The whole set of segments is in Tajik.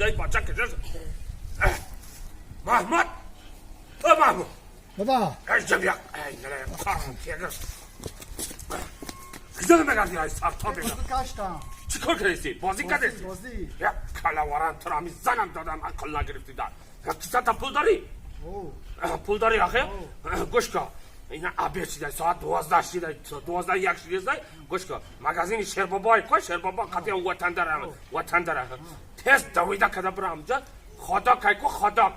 шидай бача киҷа. Маҳмуд, о Маҳмуд! Баба. Ай, бия, ай, корғон кегир. Киҷа мегарди, ай сарто бега? Гаштам. Чӣ кор кардисӣ? Бозӣ кардисӣ? Бозӣ. Як калаваран туро ҳами занам додам, ақл нагирифтӣ. Да кисата пул дорӣ? Пул дорӣ ахе? Гӯш ка, ина обед шидай, соат 12 шидай, 12:01 шидесай. Гӯш ка, магазини Шербобой ко, Шербобо қатиан ватандара, ватандара тез давида када бира амҷа ходок кайку, ходок,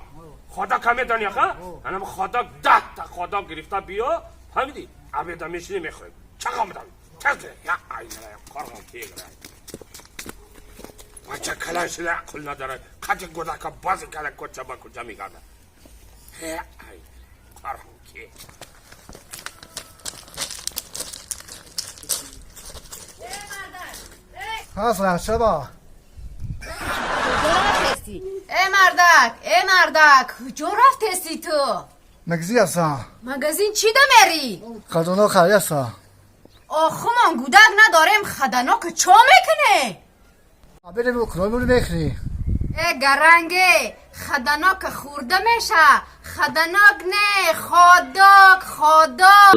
ходок ка медони аха? Анам ходок, 10 та ходок гирифта биё, фаҳмидӣ? Обеда мешинӣ, мехӯрем. Чақа медам, тез я, айнара қорғон кегира. Бача калан шида, ақл надорад, қати гудака бозӣ када, кӯча ба кӯча мегардад. Ай, қорғон ке. Ҳаст шаба. Куҷо рафтеси? Э мардак, э мардак, куҷо рафтеси ту? Магазин ҳастам. Магазин чӣ да мери? Хазоно хари ҳастам. Охумон гудак надорем, хаданока чо мекуне? Обеде худои мехӯрӣ. Э гаранге, хаданока хӯрда меша, хаданок не, ходок, ходок.